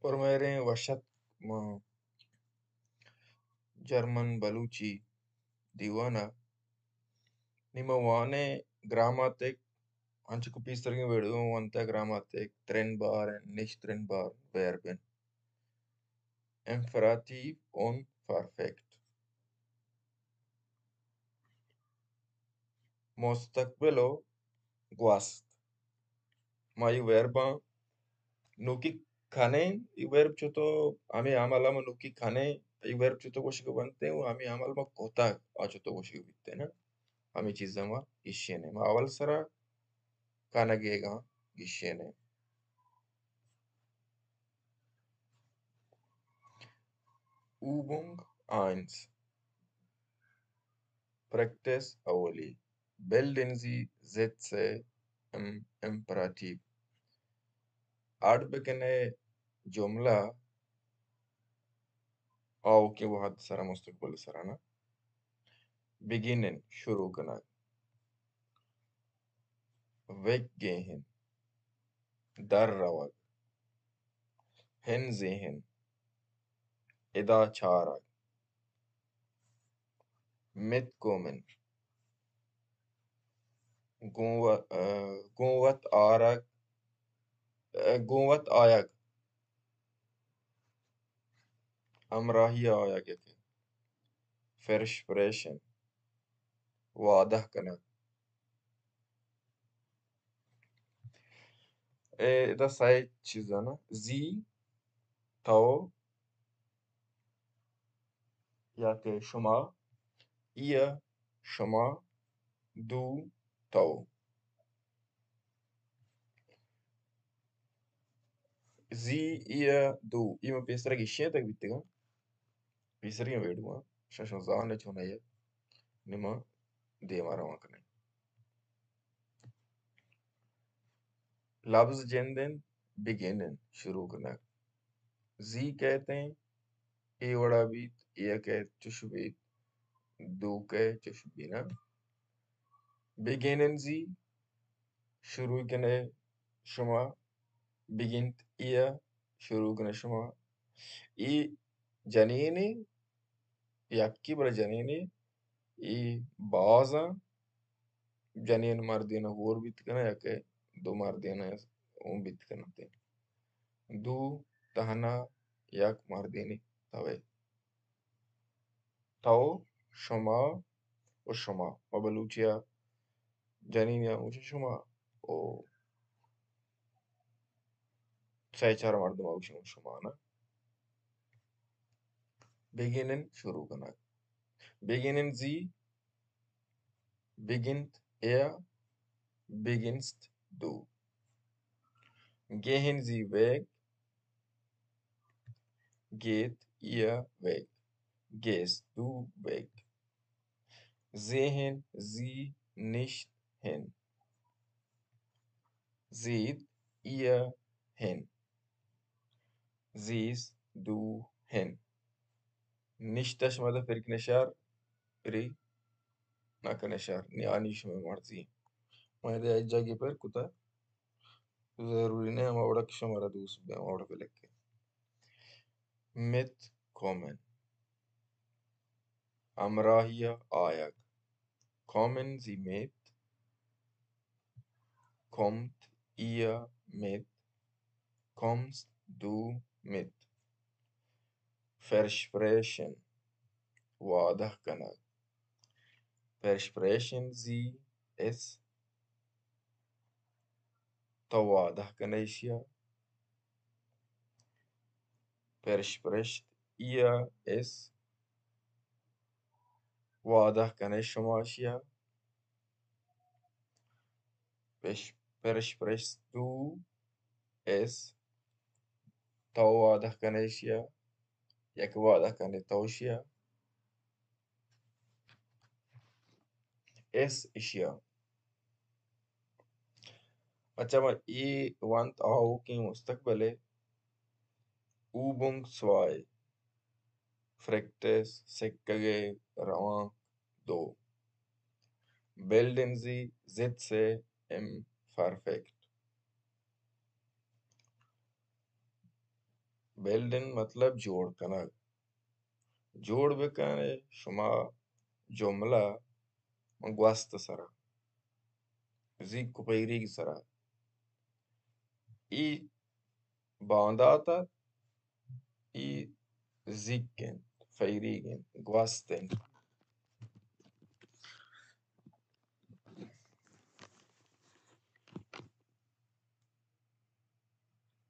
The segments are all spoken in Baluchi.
پرمہریں وش اتک ماں جرمن بلوچی دیوان ءَ۔ نی ما وانیں گراماتک، انچو کہ پیسرگیں ویڈیو ونتہ، گراماتک ترن بار انت، نشترن بار، ویرب انت، امپراتیو اون پرفیکٹ۔ مستقبل ءُ گوست۔ ما اے ویرباں نوکی کنیں، اے ویرب چتو ہمے عمل ءَ ما نوکی کنیں، اے ویرب چتو گوشگ بنت ءُ ہمے عمل ما کتگ، آ چتو گوشگ بیت نا۔ ہمے چیز ءَ ما گیشینیں۔ ما اول سرا کنگ ئیگاں گیشینیں۔ Übung eins. پریکٹس اولی۔ Bilden Sie Sätze im Imperativ. اڈ بکنے جملہ آؤکیں وہد سرا، مستقبل سرا نا۔ Beginnen، شروع کنگ۔ Weggehen، در روگ۔ Hinsehen، ادا چارگ۔ Mitkommen، گوں و-، ءَ، گوں وت آرگ، ءَ، گوں وت آیگ۔ ہمراہی ءَ آیگ یکے۔ Versprechen، وعدہ کنگ۔ اے ادا سئے چیز نا، Sie، تو، یا کہ شما، ihr، شما، du، تو۔ Sie، ihr، du۔ اے ما پیسرا گیشینتگ بیتگاں۔ پیسرگیں ویڈیو آں۔ شما زان ئے چون ئے۔ نی ما دیما روان کنیں۔ لبز جند انت، beginnen، شروع کنگ۔ Sie کئیت ایں، اے وڑا بیت، ihr کئیت، چش بیت، du کئیت، چش بیت نا۔ Beginnen Sie، شروع کنے شما، beginnt ihr، شروع کنے شما۔ اے جنینے، یکے بلے جنینے، اے بازاں جنین مردین ہور بیت کناں، یا کہ دو مردین اوں بیت کناں۔ Du، تہنا، یک مردینے، توئے۔ تو، شما و شما۔ ما بلوچی ءَ جنین ءَ گوشیں شما، او سئے چار مردم ءَ گوشیں شما نا۔ Beginnen، شروع king. Beginnen Sie، beginnt er، beginnst du۔ Gehen Sie weg، geht ihr weg، gehst du weg۔ Sehen Sie nicht hin، seht ihr hin۔ Sehst du hin۔ Nicht ءَ شما ادا پر کنے شر، پری نہ کنے شر، نی آنی شمئے مرضی۔ من ادا یک جاگے پر کتا، ضروری نہ ہما وڑا کہ شمارا دوست بہ، ہما وڑا بلکے۔ Mitkommen، ہمراہی ءَ آیگ۔ Kommen Sie mit، kommt ihr mit، kommst du mit۔ Versprechen، وعدہ کنگ۔ Versprechen Sie es، تو وعدہ کنے ایشی ءَ۔ Versprecht ihr es، وعدہ کنے شما ایشی ءَ۔ Vers-، versprichst du es، تو وعدہ کنے ایشی ءَ، یا کہ وعدہ کنے تو ایشی ءَ۔ Es ایشی ءَ۔ اچھا، ما اے ونت آؤکیں مستقبل ءِ۔ Übung zwei، پریکٹس، سکگ ءِ روانک، دو۔ Bilden Sie Sätze im Perfekt۔ Building مطلب جوڑ کنگ۔ جوڑ بکن ئے شما جملہ من گوست سرا، زیک و پیریگ سرا۔ ای باندات ات، ای زیک انت، پیریگ انت، گوست انت۔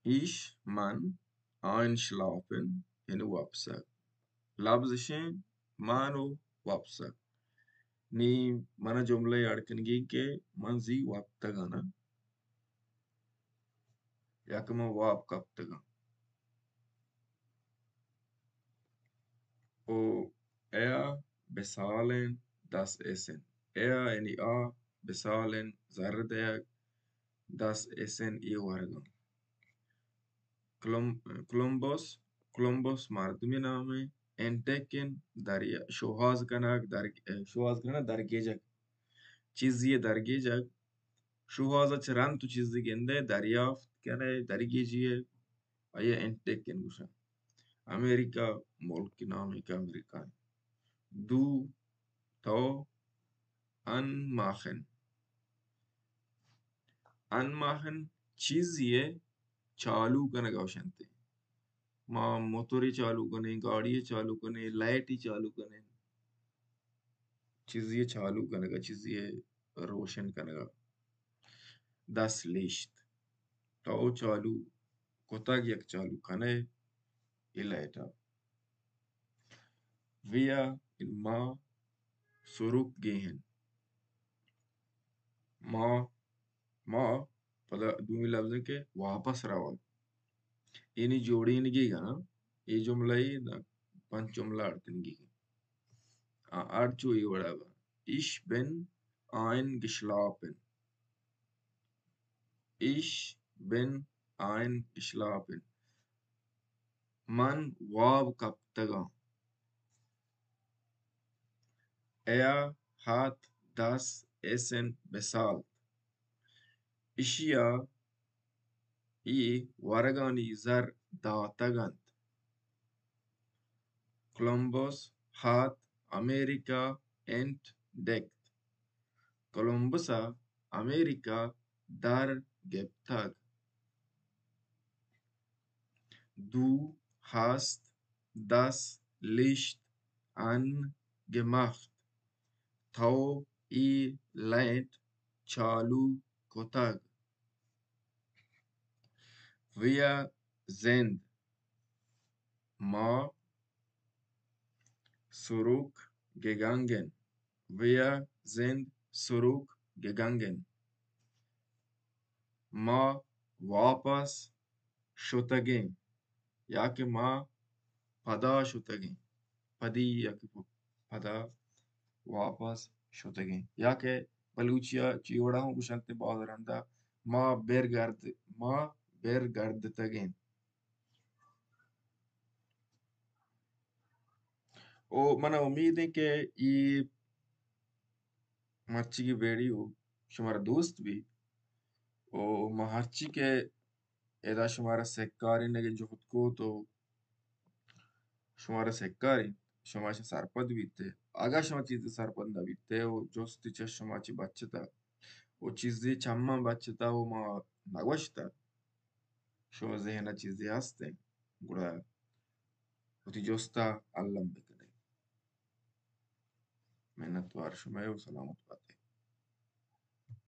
ایش من آئین شلاپن، یعنی وپسگ۔ لبز شین من و وپسگ۔ نی منا جملہ اڑ کنگی کہ من زی وپتگانا یا کہ من واب کپتگاں۔ او ایا بسالن دس ایسن۔ ایا یعنی آ، بسالن زر دیگ، دس ایسن ای ورگاں۔ کلم-، کلمبس، کلمبس مردمی نامے، انٹکن دریا، شوہاز کنگ، در-، شوہاز کنگ، درگیجگ۔ چیزی درگیجگ، شوہاز چہ رند تو چیزی گندے، دریافت کنے، درگیجی ئے، آئی انٹکن گوشن۔ امریکہ ملک نامے کہ امریکہ۔ دو، تو، انماخن۔ انماخن چیزی ئے چالو کنگ ءَ گوشنت۔ ما موتورے چالو کنیں، گاڑی چالو کنیں، لائٹے چالو کنیں۔ چیزی ئے چالو کنگ ءَ، چیزی ئے روشن کنگ ءَ۔ دس لیشت۔ تو چالو کتگ، یک چالو کنئے اے لائٹ ءَ۔ ویا ما سروک گیہن۔ ما، ما پدا دومی لفظ کہ واپس روگ۔ اینی جوڑینگی گنا، اے جملہ ای نہ پنچ جملہ اڑتنگی۔ آ، اڑ چو ای وڑا با۔ ایش بن آئین گشلاپن۔ ایش بن آئین گشلاپن۔ من واب کپتگاں۔ ایا ہات دس ایسن بسالت۔ اشیا ای ورگانی زر داتگ انت۔ کولمبس ہات امریکہ انٹ دکت۔ کولمبس ءَ امریکہ در گپتگ۔ دو ہست دس لیشت ان گمخت۔ تو ای لائٹ چالو کتگ۔ ویا زند۔ ما سروک گگانگن۔ ویا زند سروک گگانگن۔ ما واپس شتگیں یا کہ ما پدا شتگیں۔ پدی یا کہ پ-، پدا واپس شتگیں۔ یا کہ بلوچی ءَ چی وڑا ہوں گوشنت باز رندا، ما برگرد-، ما برگردتگیں۔ او منا امید ایں کہ ای مرچیگی ویڈیو شمارا دوست بی۔ او ما ہرچی کہ ادا شمارا سکارینگ ءِ جہد کو تو شمارا سکارین، شما اشاں سرپد بیتے۔ اگاں شما چیزے سرپد نہ بیتے او جستے چہ شما چہ بچتا او چیزے چماں بچتا او ما نگوشتا، شما ذہن ءَ چیزے ہستیں، گڑا وتی جستا الم بکنے۔ منتوار شمئے و سلامت باتے۔